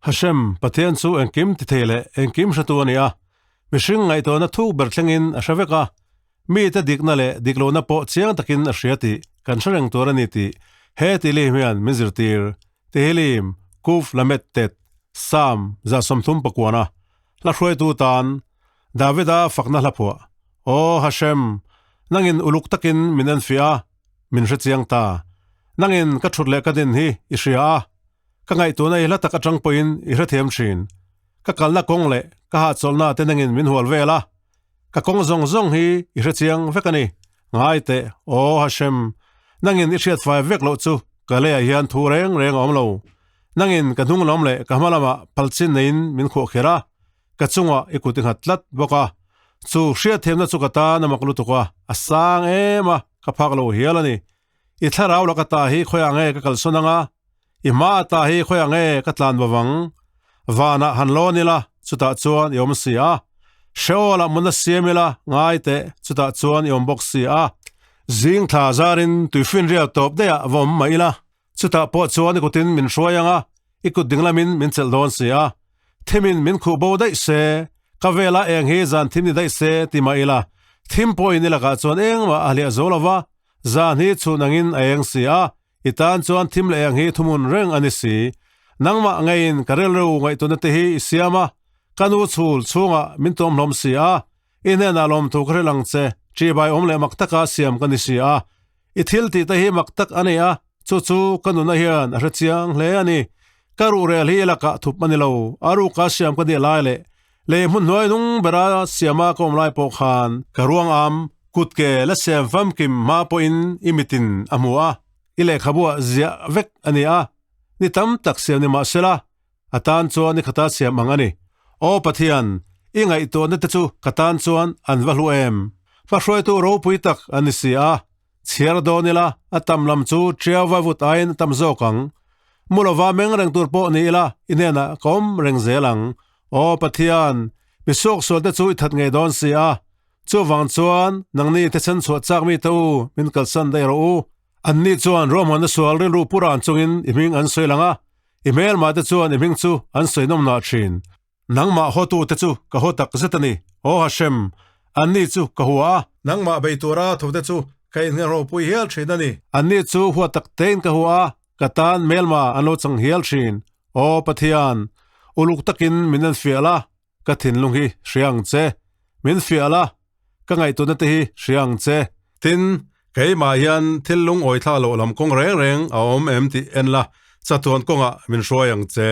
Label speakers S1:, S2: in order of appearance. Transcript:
S1: Hashem, Pathian chu engkim ti thei leh engkim hretu a ni a, mihring ngaihtuahna thuk ber thlengin a hre vek a, mite dikna leh diklohna pawh chiang takin a hria tih kan hre reng tur a ni tih he tihlim hian min zirtir. Tehillim, Kuf Lamed Tet, Psalm 39, Hla hruaitu tan Davida fakna hla phuah. Aw Hashem, nangin uluk takin min enfiah a, min hre chiang ta. Nangin ka thut leh ka din hi i hria a, ka ngaihtuahna i hla tak atang pawhin i hrethiam thin. Ka kalna kawng leh ka hahchawlhna te nangin min hual vel a, ka kawng zawng zawng hi i hre chiang vek a ni. Ngai teh, aw Hashem, nangin i hriat fai vek loh chu ka leiah hian thu reng reng a awm lo. Nangin ka hnung lam leh ka hma lamah phalchin neiin min khuah kher a, ka chungah i kut i nghat tlat bawk a. Chu hriatthiamna chu ka tan a mak lutuk a, a sang em a, ka phak lo hial a ni. I thlarau laka ta hi khawiah nge ka kalsawn ang a, i hma ata hi khawiah nge ka tlan bo vang? Vanah han lawn ila, chutah chuan i awm si a. Sheol-ah mun a siam ila, ngai teh, chutah chuan i awm bawk si a. Zing thla zarin tuifinrial tawp daihah va awm mah ila, Chutah pawh chuan i kutin min hruai ang a, i kut dinglamin min chelh dawn si a. Thimin min khuh bo daih se, ka vela eng hi zan thim ni daih se ti mah ila, thim pawhin i lakah chuan engmah a hliah zo lo va, zan hi chhun angin a eng si a, i tan chuan thim leh eng hi thuhmun reng a ni si. Nangmah ngeiin ka rilru ngaihtuahna te hi i siam a, ka nu chhul chhungah min tuam hlawm si a, i hnenah lawmthu ka hrilh ang che, ṭihbai awm leh mak taka siam ka ni si a. I thil tih te hi mak tak a ni a, chu chu ka nuna hian a hre chiang hle a ni. Ka ruhrel hi lakah thup a ni lo, a ruka siam ka nih lai leh lei hmun hnuai nung bera siama ka awm lai pawh khan ka ruang am kut ke la siam famkim hma pawhin i mitin a hmu a, i lehkhabuah ziah vek a ni a, ni tam tak siam ni mah sela, a tan chuan i khata siam ang a ni. Aw Pathian, i ngaihtuahna te chu ka tan chuan an va hlu em? Hmahruaitu ropui tak a ni si a, chhiar dawn ila a tam lam chu ṭiau va vut aiin a tam zawk ang. Mu lova meng reng tur pawh ni ila i hnenah ka awm reng zel ang. Aw Pathian, mi suaksual te chu i that ngei dawn si a, chuvang chuan nangni thisen chhuah chak mi te u min kalsan daih rawh u. Anni chuan ruahmanna sual rilru pu ran chungin i hming an sawi lang a, i hmelmah te chuan i hming chu an sawi nawm nah thin. Nangmah hawtu te chu ka haw tak zet a ni, Aw Hashem, anni chu ka hua a. Nangmah bei tura tho te chu ka innghenghropui hial thin a ni. Anni chu hua tak tein ka hua a, ka tan hmelma an lo chang hial thin. Aw Pathian, uluk takin min enfiah la, ka thinlung hi hria ang che, min fiah la, ka ngaihtuahna te hi hria ang che. Tin, keimah hian thil lungawi thla loh lam kawng reng reng a awm em tih en la, chatuan kawngah min hruai ang che.